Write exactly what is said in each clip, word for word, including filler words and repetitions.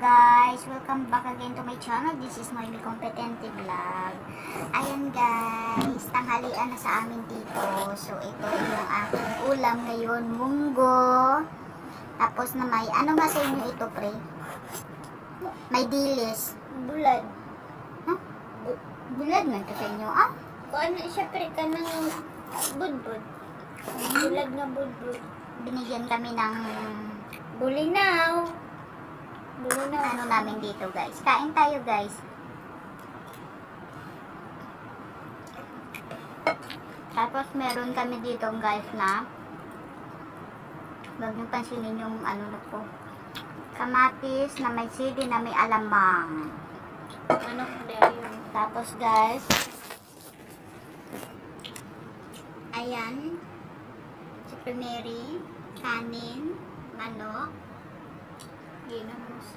Guys, welcome back again to my channel. This is Noemi Competente Vlog. Ayan guys, tanghalian na sa amin dito. So ito yung aking ulam ngayon, munggo. Tapos na may, ano nga sa inyo ito, pre? May dilis. Bulad. Huh? Bu- bulad man to sa inyo, ah? Kuan na siya, pre, kanang budbud. Bulad nga budbud. Binigyan kami ng bulinaw. Bulinaw. Ano namin dito, guys. Kain tayo, guys. Tapos meron kami dito, guys, na wag niyo pansinin yung ano na po. Kamatis na may sili na may alamang. Ano po yan? Tapos, guys, ayan, si Primary, kanin, manok,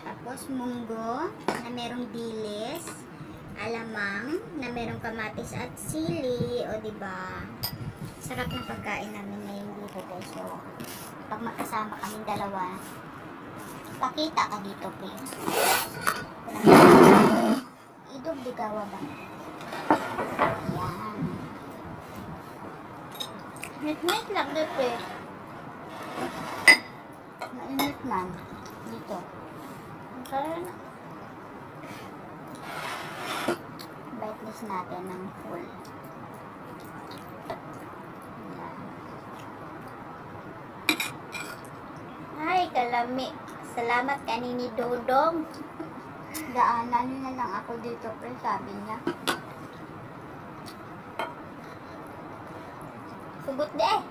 tapos munggo na merong dilis, alamang na merong kamatis at sili, o di ba? Sarap ng pagkain namin ngayon dito, guys. So, pag magkasama kaming dalawa, pakita ka dito, please. Idog digawa ba? Yan. Ngit-ngit lang, Dep, eh. Mainit man. Dito. Ang sarap. Bite list natin ng full. Yan. Ay, kalami. Salamat kani ni Dodong. Daanan niyo na lang ako dito, pre, sabi niya. Sugot di eh.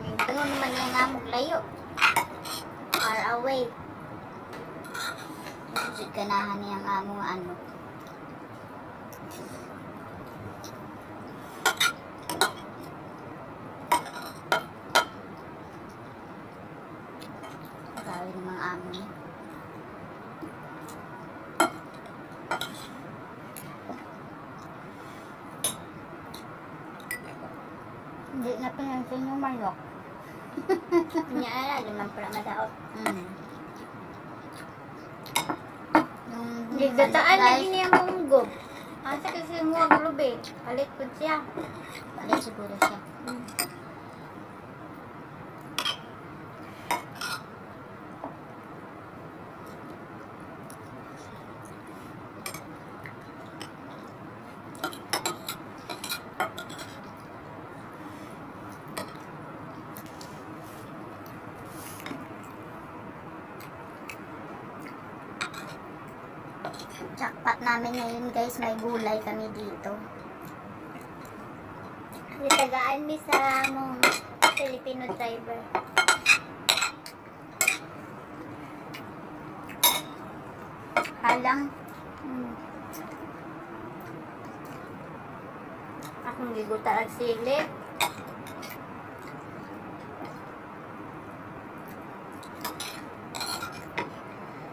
Ito naman niya nga maglayo. Far away. Kasi ganahan niya nga mo ano. Grabe ng mga amo niya. Hindi na pinansin yung manok. Niya, ala, di man pala madaot. Mm. Yung Di, gataan na guys, din yung munggo. Asa kasi yung mga gulube? Palit po siya. Palit siguro siya. Mm. Jackpot namin ngayon, guys, may gulay kami dito. Gitagaan mi sa among Filipino driver. Halang. Hmm. Akong giguta ang sili.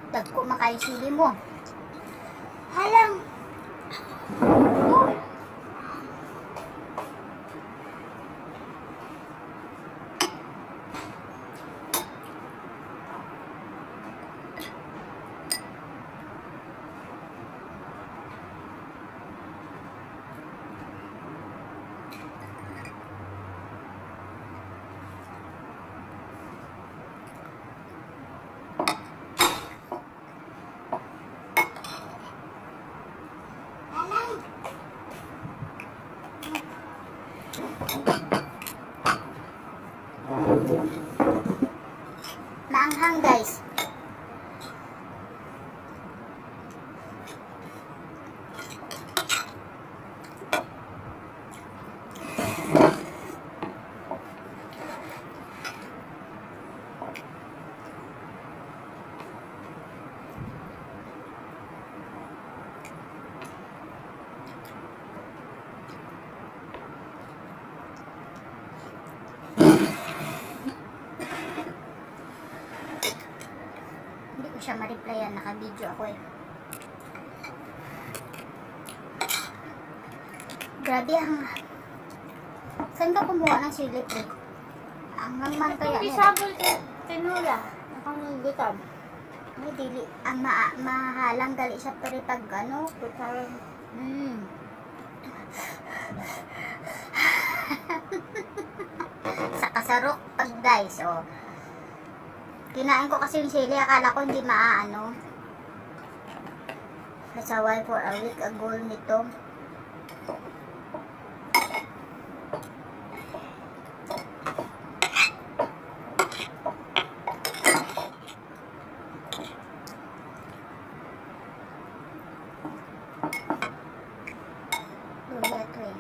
Dagko makay sili mo. Halang. Maanghang, guys. Hindi ko siya ma-replyan, naka-video ako eh. Grabe ang, saan ka kumuha ng sili, pre? Ang naman kaya nila. Isabol ti-, tinola. Akong gutom. Ay, dili, ang ma-, mahalang gali siya, pero pag ano, kutsara. Mm. Sa kasarok, pag guys, oh. Kinain ko kasi yung sili, akala ko hindi maaano. Nasaway for a week ago nito. Luya to eh.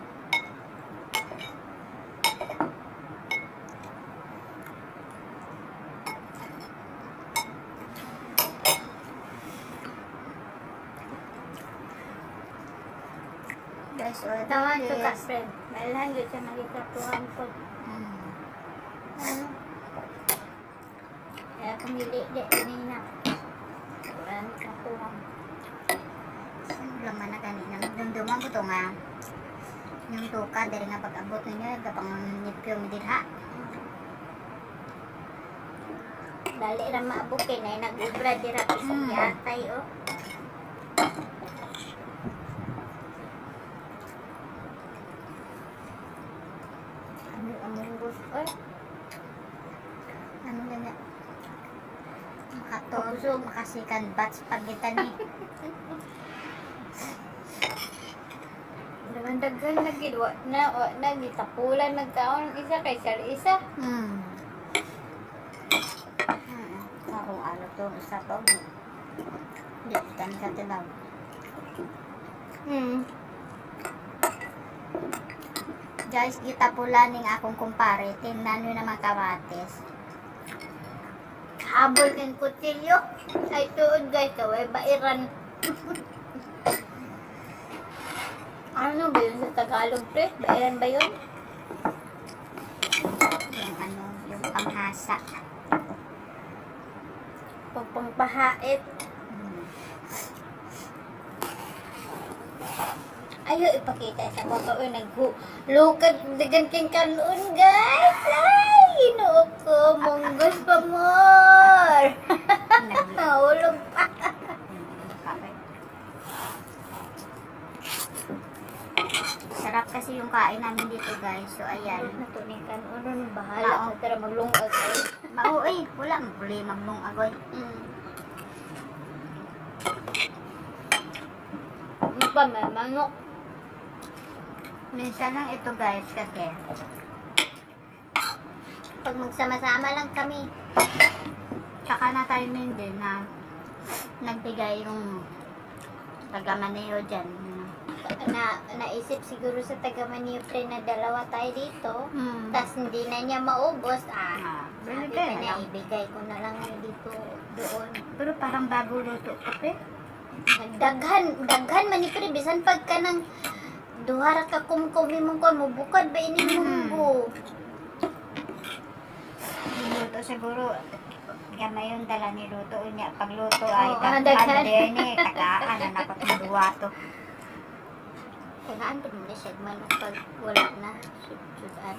Guys, oh, Tawan to ka, this. Friend. Mailhan gyud siya, magikapuhan ko. Mm. Ano? Kaya pumili di kanina. Wala na sa kulang. Wala man na gani. Nagdumduman ko to nga. Yung tuka, diri nga pag-abot ninyo, gapang nipyo mi dira. Dali ra maabot kay na nag-obra dira. Mm. Bisag yatay, oh. Ano ang gusto, eh? Ano na na? Makato, maka-second batch pa kita ni. Daghan-daghan na gid, wa na, wa na, gitapulan nagkaon ang isa kay sa isa. Hmm. Hmm. Ako, ano to, isa to. Di, kan sa tilaw. Hmm. Guys, gitapulan ning akong kumpare. Tingnan nyo naman kamatis. Habol kang kutsilyo. Ay, tuod, guys, kaway bairan. Ano ba yun sa Tagalog, pre? Bairan ba yun? Yung ano, yung panghasa. Pagpangpahait. Hmm. Ayaw ipakita sa mga, uy, naghu-, lukag, dagan king kanon, guys. Ay, Ginoo ko, munggos pa more. Mahulog pa. Sarap kasi yung kain namin dito, guys. So, ayan. Ano na to, ning kanon? Bahala ka, tara, maglungag. Mao, eh. Wala man problema mong agoy. Mm. Ano pa, may manok. Minsan lang ito, guys, kasi pag magsama-sama lang kami. Tsaka na timing din na nagbigay yung taga Maneo dyan. Na, naisip siguro sa taga Maneo, pre, na dalawa tayo dito. Mm. Tas hindi na niya maubos. Ah, ah, sabi ko na, ibigay ko na lang dito, doon. Pero parang bago luto ko, pre. Daghan, daghan man ni, pre. Bisan pag kanang duha ra ka kumkum imong kuan, mubukad ba ining munggo? Luto siguro, gamay yung dala ni luto. Unya, pagluto ay, oo, ah, daghan. Daghan din eh. Tagaan na nako itong duwa to. Tagaan din mo na siya man pag wala na. Sud-, sudan.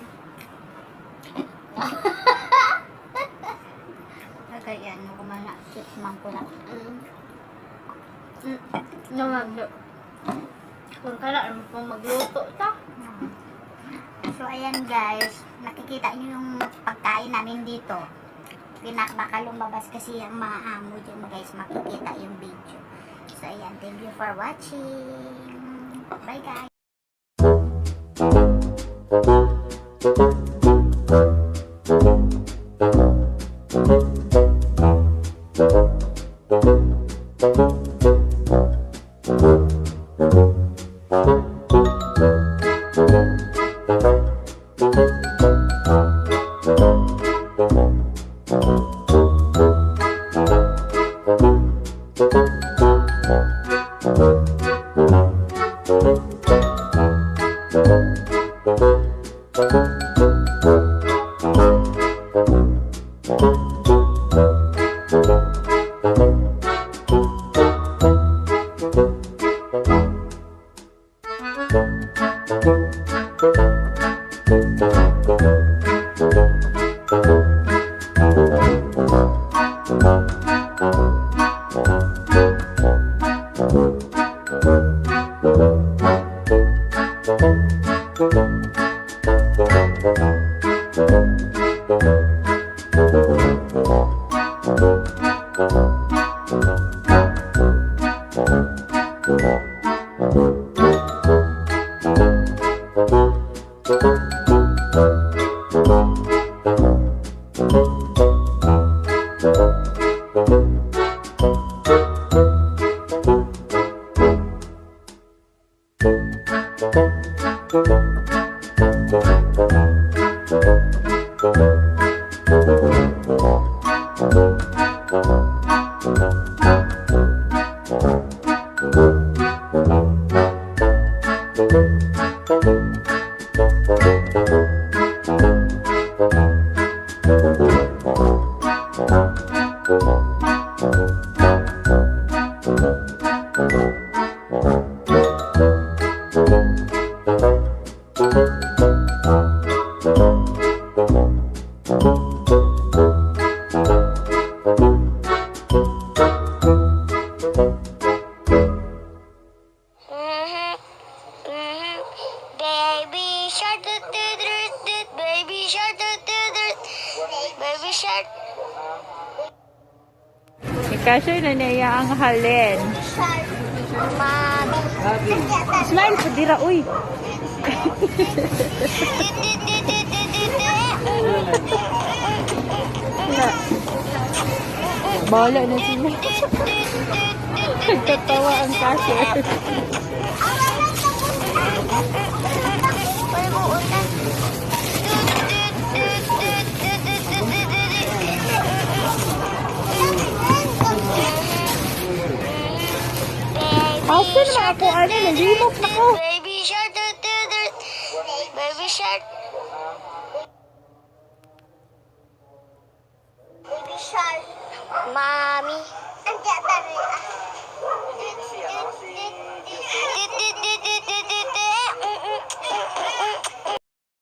Lagay yan, no, kumana. Six man ko na. Mm. Mm. No, ma'am. Kung kana, ano po magluto ta? So, ayan guys, nakikita niyo yung pagkain namin dito. Pinakbaka lumabas kasi ang mga amo dyan, guys, makikita yung video. So, ayan, thank you for watching. Bye, guys. Mhm. Mhm. Baby shark, doo, doo, doo, doo. Baby shark, doo, doo, doo. Baby shark. Ikashoy na niya ang halin. Shark. Mommy. Smile pa dira, uy. Bahala na sila. Nagtatawa ang cashier. Asa na ako, ano, nalimot na ko. Baby shark, doo, doo, doo. Baby shark. Baby shark. Mommy. Ang ganda rin, ah.